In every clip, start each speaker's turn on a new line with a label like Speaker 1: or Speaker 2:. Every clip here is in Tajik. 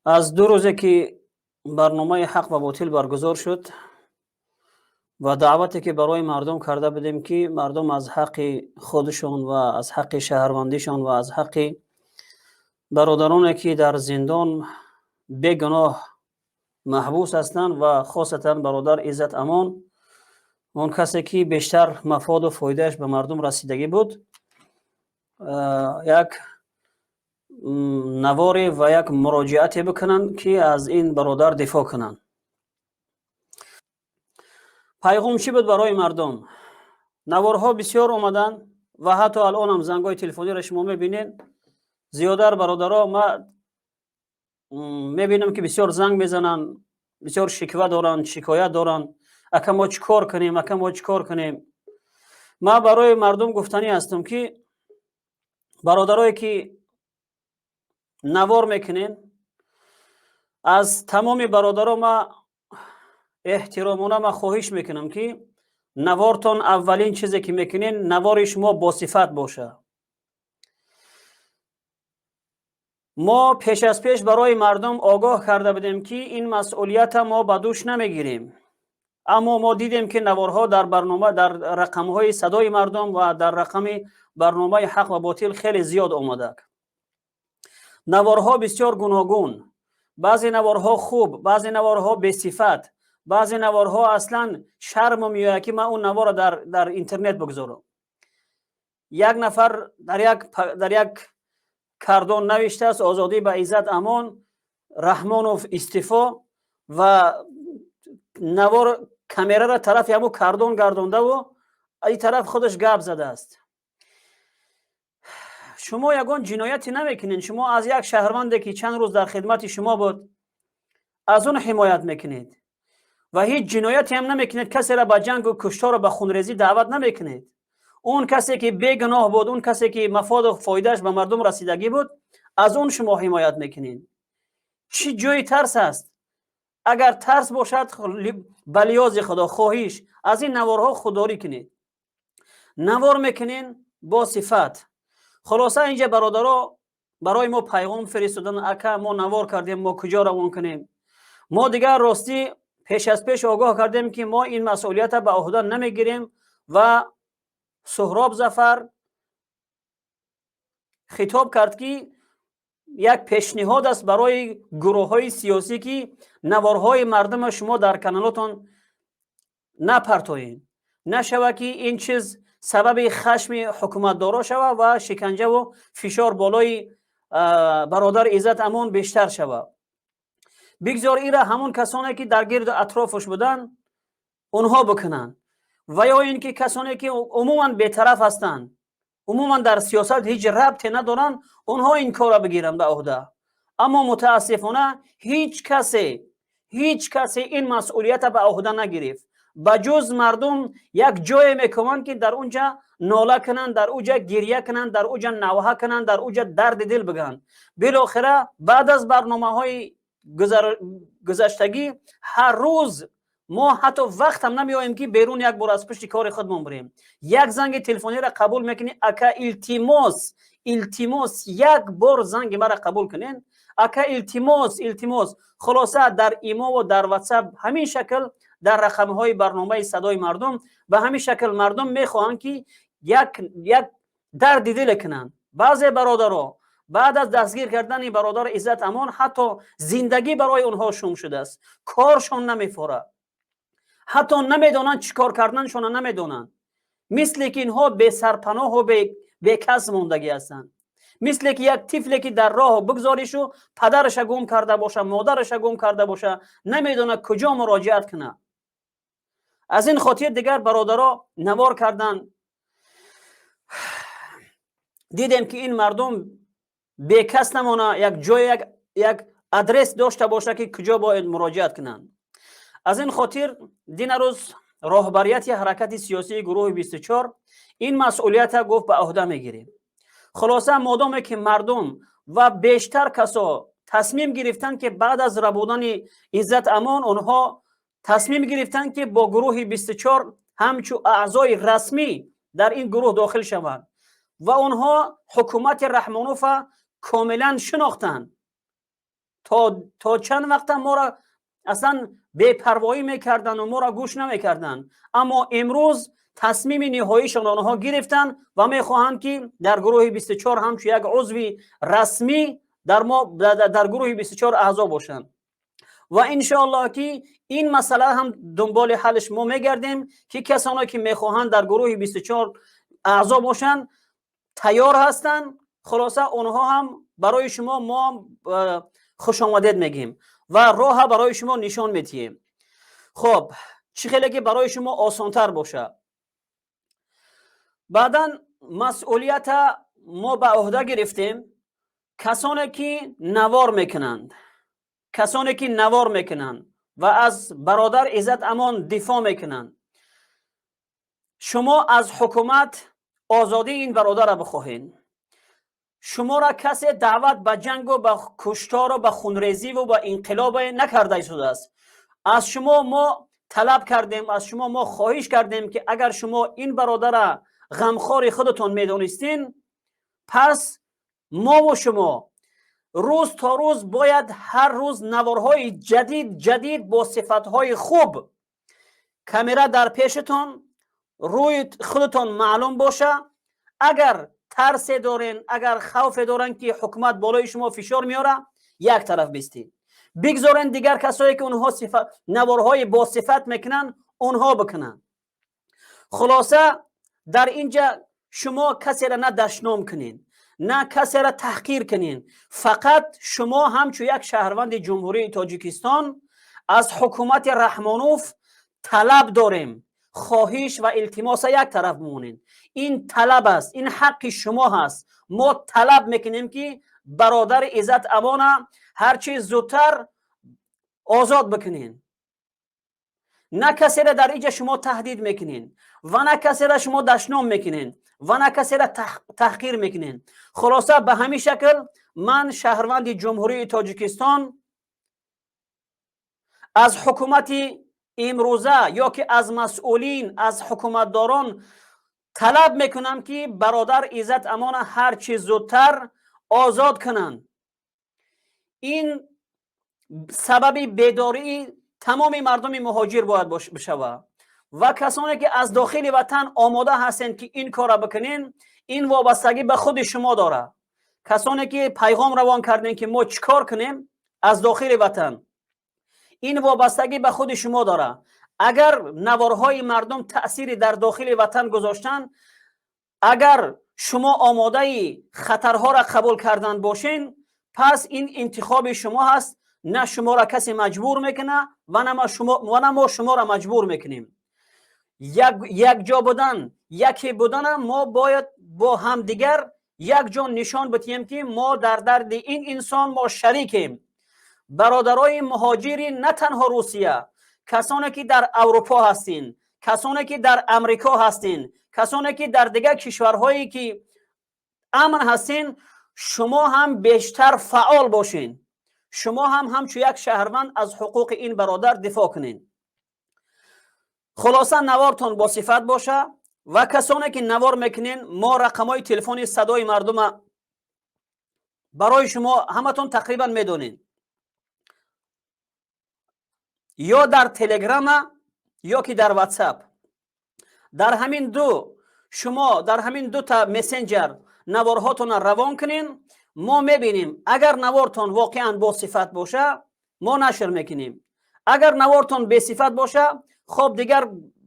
Speaker 1: Аз 2 рӯзе ки барномаи «Ҳақ ва ботил» баргузор шуд ва даъвате ки барои мардум карда будем, ки мардум аз ҳаққи худашон ва аз ҳаққи шаҳрвандишон ва аз ҳаққи бародароне, ки дар зиндон бегуноҳ маҳбус ҳастанд, ва хосатан бародар Иззат Амон, он касе ки бештар мафоду фоидааш ба мардум расидагӣ буд, як наворе ва як муроҷиате бикунанд, ки аз ин бародар дифоъ кунанд. Пайғом чӣ буд барои мардум? Наворҳо бисёр омаданд ва ҳатто алонам зангҳои телефониро шумо мебинед. Зиёдар бародаро ма мебинам, ки бисёр занг мезананд, бисёр шиква доранд, шикоят доранд: «Ака, мо чӣ кор кунем? Ака, мо чӣ кор кунем?» Ма барои мардум гуфтанӣ ҳастам, ки бародарое ки навор мекунен, аз тамоми бародаро ма эҳтиромона ма хоҳиш мекунам, ки навортон, аввалин чизе ки мекунен, навори шумо босифат боша. Мо пеш аз пеш барои мардум огоҳ карда будем, ки ин масъулията мо ба дӯш намегирем, аммо мо дидем, ки наворҳо дар барнома, дар рақамҳои «Садои мардум» ва дар рақами барномаи «Ҳақ ва ботил» хеле зиёд омада. Наворҳо бисёр гуногун: баъзе наворҳо хуб, баъзе наворҳо бесифат, баъзе наворҳо аслан шарму меояд, ки ман он наворро дар интернет бигузорам. Як нафар дар як кардон навиштааст: «Озодӣ ба Иззат Амон, Раҳмонов истифо», ва навор камераро тарафи ҳамун кардон гардондаву ин тараф худаш гап задааст. Шумо ягон ҷинояте намекунед, шумо аз як шаҳрванде, ки чанд рӯз дар хидмати шумо буд, аз он ҳимоят мекунед ва ҳеҷ ҷинояте ҳам намекунед, касеро ба ҷангу куштору ба хунрезӣ даъват намекунед. Он касе ки бегуноҳ буд, он касе ки мафоду фоидааш ба мардум расидагӣ буд, аз он шумо ҳимоят мекунед. Чӣ ҷои тарс аст? Агар тарс бошад, ба лиёзи Худо, хоҳиш, аз ин наворҳо худдорӣ кунед. Навор мекунен бо сифат. Хулоса, инҷа бародаро барои мо пайғом фиристодан: «Ака, мо навор кардем, мо куҷо равон кунем?» Мо дигар ростӣ пеш аз пеш огоҳ кардем, ки мо ин масъулията ба ӯҳда намегирем. Ва Суҳроб Зафар хитоб кард, ки як пешниҳод аст барои гурӯҳҳои сиёсӣ, ки наворҳои мардума шумо дар каналотон напартоед, нашава ки ин чиз сабаби хашми ҳукуматдоро шава ва шиканҷаву фишор болои бародар Иззат Амон бештар шава. Бигзор ира ҳамон касоне ки дар гирду атрофаш буданд, онҳо бикунанд, ва ё ин ки касоне ки умуман бетараф ҳастанд, умуман дар сиёсат ҳеҷ рабте надоранд, онҳо ин корро бигиранд ба ӯҳда. Аммо мутаассифона ҳеҷ касе ин масъулията ба ӯҳда нагирифт. Ба ҷуз мардум як ҷое мекунанд, ки дар он ҷа нола кунанд, дар ӯ ҷа гирья кунанд, дар ӯ ҷа навҳа кунанд, дар ӯ ҷа дарди дил бигӯянд. Билохира баъд аз барномаҳои гузаштагӣ ҳар рӯз мо ҳатто вақтам намеоем, ки берун як бор аз пушти кори худмон бирем. Як занги телефониро қабул мекунӣ: «Ака, илтимос, илтимос, як бор занги маро қабул кунен, ака, илтимос, илтимос». Хулоса, дар имову дар Ватсап ҳамин шакл, дар рақамҳои барномаи «Садои мардум» ба ҳамин шакл мардум мехоҳанд, ки як дарди диле кунанд. Баъзе бародаро баъд аз дастгир кардани бародар Иззат Амон ҳатто зиндагӣ барои онҳо шум шудааст, коршон намефорад, ҳатто намедонанд чӣ кор карданшона намедонанд. Мисле ки инҳо бесарпаноҳу бекас мондагӣ ҳастанд, мисле ки як тифле ки дар роҳ бигзоришу падараша гум карда боша, модараша гум карда боша, намедонад куҷо муроҷиат кунад. Аз ин хотир дигар бародаро навор кардан. Дидем, ки ин мардум бекас намона, як ҷое, як адрес дошта боша, ки куҷо бояд муроҷиат кунанд. Аз ин хотир динарӯз роҳбарияти ҳаракати сиёсии гурӯҳи 24 ин масъулията гуфт, ба ӯҳда мегирем. Хулоса, модоме ки мардум ва бештар касо тасмим гирифтанд, ки баъд аз рабудани Иззат Амон онҳо тасмим гирифтанд, ки бо гурӯҳи 24 ҳамчу аъзои расмӣ дар ин гурӯҳ дохил шаванд, ва онҳо ҳукумати Раҳмонова комилан шинохтанд. То чанд вақта моро аслан бепарвоӣ мекарданду моро гӯш намекарданд, аммо имрӯз тасмими ниҳоишон онҳо гирифтанд ва мехоҳанд, ки дар гурӯҳи 24 ҳамчун як узви расмӣ дар мо дар гурӯҳи 24 аъзо бошанд. Ва иншоаллоҳ, ки ин масъала ҳам дунболи ҳаллиш мо мегардем, ки касоне ки мехоҳанд дар гурӯҳи 24 аъзо бошанд, тайёр ҳастанд. Хулоса, онҳо ҳам барои шумо мо хушомадед мегӯем ва роҳа барои шумо нишон медиҳем. Хоб, чӣ хеле ки барои шумо осонтар бошад. Баъдан масъулията мо ба ӯҳда гирифтем. Касоне ки навор мекунанд, касоне ки навор мекунанд ва аз бародар Иззат Амон дифоъ мекунанд, шумо аз ҳукумат озодии ин бародарро бихоҳед. Шуморо касе даъват ба ҷангу ба куштору ба хунрезиву ба инқилобе накарда истодааст. Аз шумо мо талаб кардем, аз шумо мо хоҳиш кардем, ки агар шумо ин бародара ғамхори худатон медонистин, пас мову шумо рӯз то рӯз бояд ҳар рӯз наворҳои ҷадид ҷадид бо сифатҳои хуб, камера дар пешатон, рӯи худатон маълум боша. Агар тарсе дорен, агар хавфе дорен, ки ҳукумат болои шумо фишор меёра, як тараф бистед, бигзорен дигар касое ки онҳо наворҳои босифат мекунанд, онҳо бикунанд. Хулоса, дар инҷа шумо касеро на дашном кунед, на касеро таҳқир кунед. Фақат шумо ҳамчун як шаҳрванди Ҷумҳурии Тоҷикистон аз ҳукумати Раҳмонов талаб дорем. Хоҳиш ва илтимоса як тараф бимонед, ин талаб аст, ин ҳаққи шумо ҳаст. Мо талаб мекунем, ки бародари Иззат Амона ҳарчи зудтар озод бикунед. На касеро дар инҷа шумо таҳдид мекунед ва на касеро шумо дашном мекунед ва на касеро таҳқир мекунед. Хулоса, ба ҳамин шакл ман, шаҳрванди Ҷумҳурии Тоҷикистон, аз ҳукумати имрӯза ё ки аз масъулин, аз ҳукуматдорон талаб мекунам, ки бародар Иззат Амона ҳарчи зудтар озод кунанд. Ин сабаби бедории тамоми мардуми муҳоҷир бояд бишавад ва касоне ки аз дохили ватан омода ҳастед, ки ин корро бикунен, ин вобастагӣ ба худи шумо дорад. Касоне ки пайғом равон кардем, ки мо чӣ кор кунем аз дохили ватан, ин вобастагӣ ба худи шумо дорад. Агар наворҳои мардум таъсири дар дохили ватан гузоштанд, агар шумо омодаи хатарҳоро қабул кардан бошен, пас ин интихоби шумо ҳаст. На шуморо касе маҷбур мекунад ва на мо шуморо маҷбур мекунем. Якҷо будан, яке будана мо бояд бо ҳамдигар якҷо нишон бидиҳем, ки мо дар дарди ин инсон мо шарикем. Бародарои муҳоҷири на танҳо Русия, касоне ки дар Аврупо ҳастин, касоне ки дар Амрико ҳастин, касоне ки дар дигар кишварҳое ки амн ҳастин, шумо ҳам бештар фаъол бошен. Шумо ҳам ҳамчун як шаҳрванд аз ҳуқуқи ин бародар дифоъ кунед. Хулоса, навортон босифат боша ва касоне ки навор мекунен, мо рақамҳои телефони Садои мардума барои шумо ҳаматон тақрибан медонед, ё дар Телеграма, ё ки дар Ватсап. Дар ҳамин ду шумо дар ҳамин дута мессенҷер наворҳотонро равон кунен, мо мебинем. Агар навортон воқеан босифат боша, мо нашр мекунем. Агар навортон бесифат боша, хоб, дигар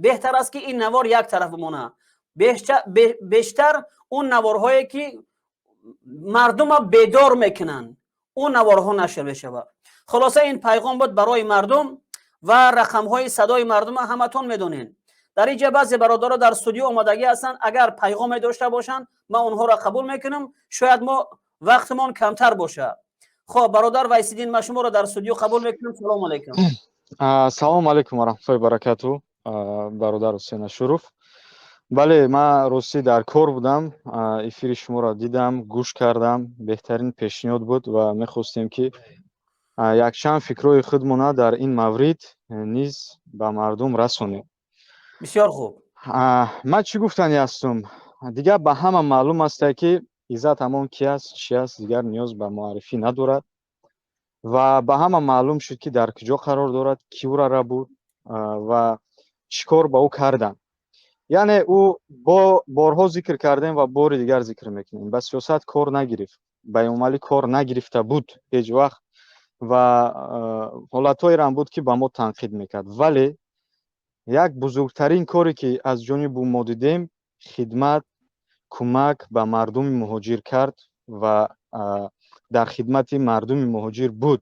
Speaker 1: беҳтар аст, ки ин навор як тараф бимонад. Бештар он наворҳое ки мардума бедор мекунанд, он наворҳо нашр мешавад. Хулоса, ин пайғом буд барои мардум ва рақамҳои Садои мардума ҳаматон медонед. Дар инҷа баъзе бародаро дар студио омодагӣ ҳастанд. Агар пайғоме дошта бошанд, ман онҳоро қабул мекунам. Шояд мо вақтмон камтар бошад. Хоб, бародар Вайсиддин, ман шуморо дар студио қабул мекунам. Салому алайкум.
Speaker 2: Салому алайкум ва раҳматуллоҳи баракату, бародар Ҳусен Ашуров. Бале, ман ростӣ дар кор будам, эфири шуморо дидам, гӯш кардам. Беҳтарин пешниҳод буд ва мехостем, ки якчанд фикрҳои худмона дар ин маврид низ ба мардум расонем.
Speaker 1: Бисёр хуб.
Speaker 2: Ман чӣ гуфтанӣ ҳастум? Дигар ба ҳама маълум аста, ки Иззат Амон ки аст, чӣ аст, дигар ниёз ба муаррифӣ надорад. Ва ба ҳама маълум шуд, ки дар куҷо қарор дорад, кӣ ӯра рабуд ва чӣ кор ба ӯ карданд. Яъне ӯ бо борҳо зикр кардем ва бори дигар зикр мекунем, ба сиёсат кор нагирифт, ба Эмомалӣ кор нагирифта буд ҳеҷ вақт ва ҳолатҳоеро ҳам буд, ки ба мо танқид мекард. Вале як бузургтарин коре, ки аз ҷониби ӯ мо дидем, хидмат, кӯмак ба мардуми муҳоҷир кард ва дар хидмати мардуми муҳоҷир буд.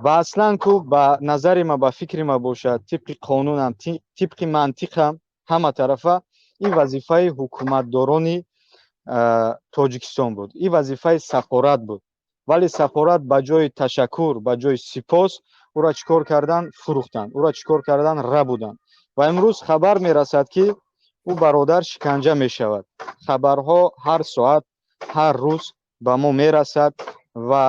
Speaker 2: Ва аслан ку, ба назари ма, ба фикри ма бошад, тибқи қонунам, тибқи мантиқам, ҳама тарафа ин вазифаи ҳукуматдорони Тоҷикистон буд, ин вазифаи сафорат буд. Вале сафорат ба ҷои ташаккур, ба ҷои сипос ӯро чӣ кор карданд? Фурӯхтанд. Ӯро чӣ кор карданд? Рабуданд. Ва имрӯз хабар мерасад, ки ӯ бародар шиканҷа мешавад. Хабарҳо ҳар соат, ҳар рӯз ба мо мерасад ва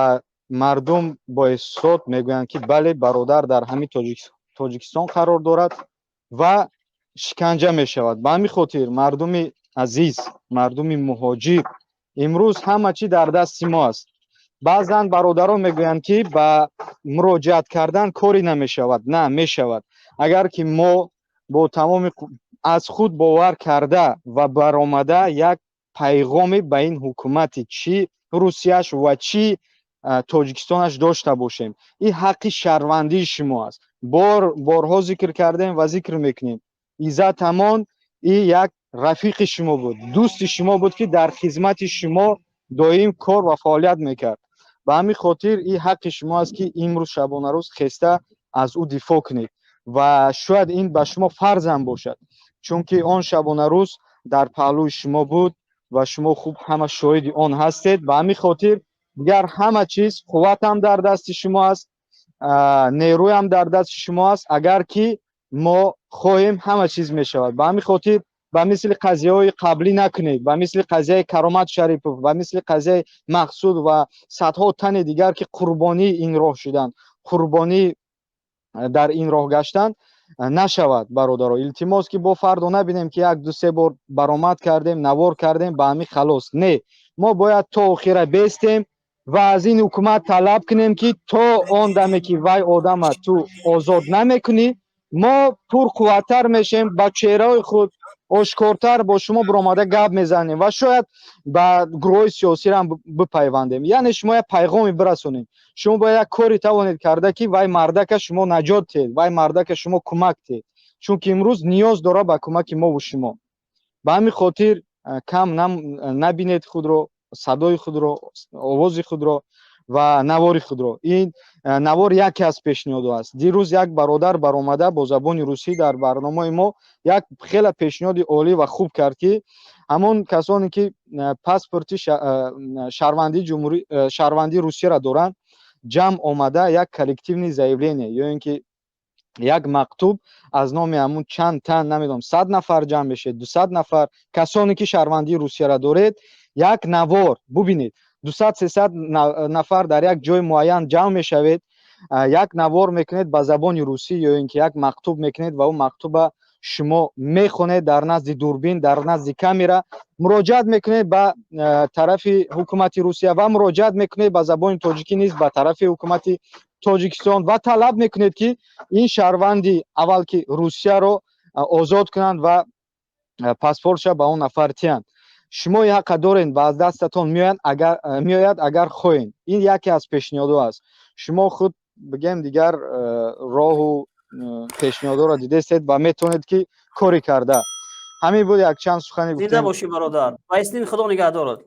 Speaker 2: мардум бо эҳсосот мегӯянд, ки бале, бародар дар ҳамин Тоҷикистон қарор дорад ва шиканҷа мешавад. Ба ҳамин хотир, мардуми азиз, мардуми муҳоҷир, имрӯз ҳама чӣ дар дасти мо аст. Баъзан бародарон мегӯянд, ки ба муроҷиат кардан корӣ намешавад. На, мешавад, агар ки мо бо тамоми аз худ бовар карда ва баромада як пайғоме ба ин ҳукумати, чӣ Русияш ва чӣ Тоҷикистонаш, дошта бошем. Ин ҳаққи шаҳрвандии шумо аст. Борҳо зикр кардем ва зикр мекунем: Иззат Амон и як рафиқи шумо буд, дӯсти шумо буд, ки дар хизмати шумо доим кор ва фаъолият мекард. Ба ҳамин хотир ин ҳаққи шумо аст, ки имрӯз шабонарӯз хеста аз ӯ дифоъ кунед ва шояд ин ба шумо фарзам бошад, чунки он шабонарӯз дар паҳлӯи шумо буд ва шумо хуб ҳама шоҳиди он ҳастед. Ба ҳамин хотир дигар ҳама чиз, қувватам дар дасти шумо аст, нерӯям дар дасти шумо аст. Агар ки мо хоҳем, ҳама чиз мешавад. Ба ҳамин хотир ба мисли қазияҳои қаблӣ накунед, ба мисли қазияи Каромат Шарипов, ба мисли қазияи Мақсуд ва садҳо тани дигар, ки қурбонии ин роҳ шуданд, қурбонӣ дар ин роҳ гаштанд, нашавад. Бародаро, илтимос, ки бо фардо набинем, ки як, ду, се бор баромад кардем, навор кардем, ба ҳамин халос. Не, мо бояд то охира бестем ва аз ин ҳукумат талаб кунем, ки то он даме, ки вай одама ту озод намекунӣ, мо пурқувваттар мешем, ба чеҳраҳои худ ошкортар бо шумо биромада гап мезанем ва шояд ба гурӯҳҳои сиёсиам бипайвандем. Яъне шумо як пайғоме бирасонед, шумо бояд як коре тавонед карда, ки вай мардака шумо наҷот диҳед, вай мардака шумо кӯмак диҳед, чунки имрӯз ниёз дорад ба кӯмаки мову шумо. Ба ҳамин хотир кам набинед худро, садои худро, овози худро ва навори худро. Ин навор яке аз пешниҳодҳо аст. Дирӯз як бародар баромада бо забони русӣ дар барномаи мо як хеле пешниҳоди олӣ ва хуб кард, ки ҳамон касоне, ки паспорти шаҳрвандии Русияро доранд, ҷамъ омада як коллективный заявление ё ин ки як мактуб аз номи ҳамун чанд тан, намедонам, 100 нафар ҷамъ мешед, 200 нафар, касоне ки шаҳрвандии Русияро доред, як навор бубинед, 200, 300 нафар дар як ҷои муайян ҷамъ мешавед, як навор мекунед ба забони русӣ ё ин ки як мактуб мекунед ва он мактуба шумо мехонед дар назди дурбин, дар назди камера, муроҷиат мекунед ба тарафи ҳукумати Русия ва муроҷиат мекунед ба забони тоҷикӣ низ ба тарафи ҳукумати Тоҷикистон ва талаб мекунед, ки ин шаҳрванди аввал ки Русияро озод кунанд ва паспортша ба он нафар тиҳанд. Шумо ин ҳаққа доред ва аз дастатон меояд, агар хоҳед. Ин яке аз пешниҳодҳо аст. Шумо худ, бигем, дигар роҳу пешниҳодҳоро дидестед ва метавонед, ки корӣ карда. Ҳамин буд якчанд сухане.
Speaker 1: Зинда бошӣ, бародар. Ва ислин, Худо нигаҳдорад.